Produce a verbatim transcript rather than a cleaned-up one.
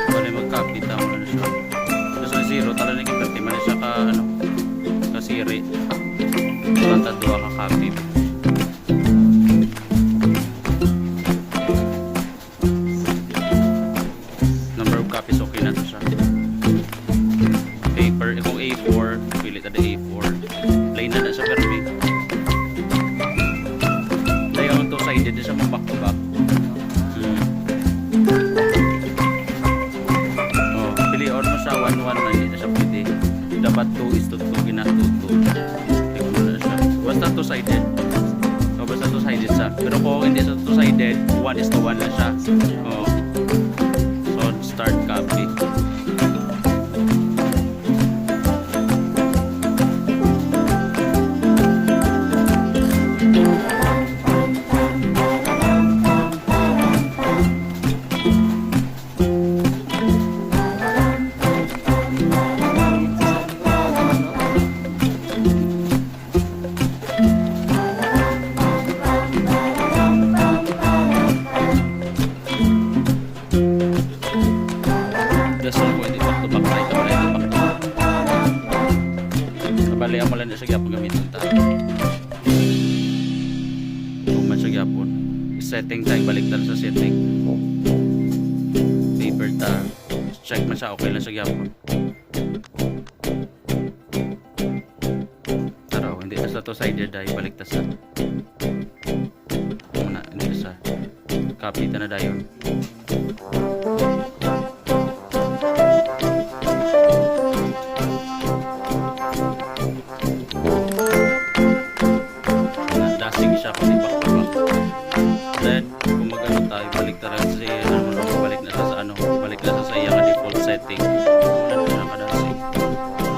Bali, mag-copy ta mo na siya. Tapos ang zero, tala na kita, di man siya ka, ano, kasiri. Basta duha ka copy. Number of copies, okay na to siya. Paper, kung A four, pili ta di A four. Plain na na siya, pero may, dahil ang two-sided, di siya mo back to back. Hmm. Oh, pilion mo siya one one na, hindi na siya pwede. Dapat two is to two, gina two two. Tingnan mo na siya. Basta two-sided. So, basta two-sided siya. Pero kung hindi siya two-sided, one is to one na siya. Oh. So, start copy. Just so pwede back to back tayo, back to back. Nabali, amo lang na siya gyapon gamiton ta. Human siya gyapon. Setting tayo, balik tayo sa setting. Paper ta. Check man siya, okay lang siya gyapon. Tara, oh, hindi na sa two-sided, dahil balik ta sa. Muna, hindi na sa. Copy ta na dayon. Dasig siya kasi back to back. Then, kung mag-ano tayo, balik ta lang si, ano, balik na siya sa, ano, balik na siya sa iyang default setting.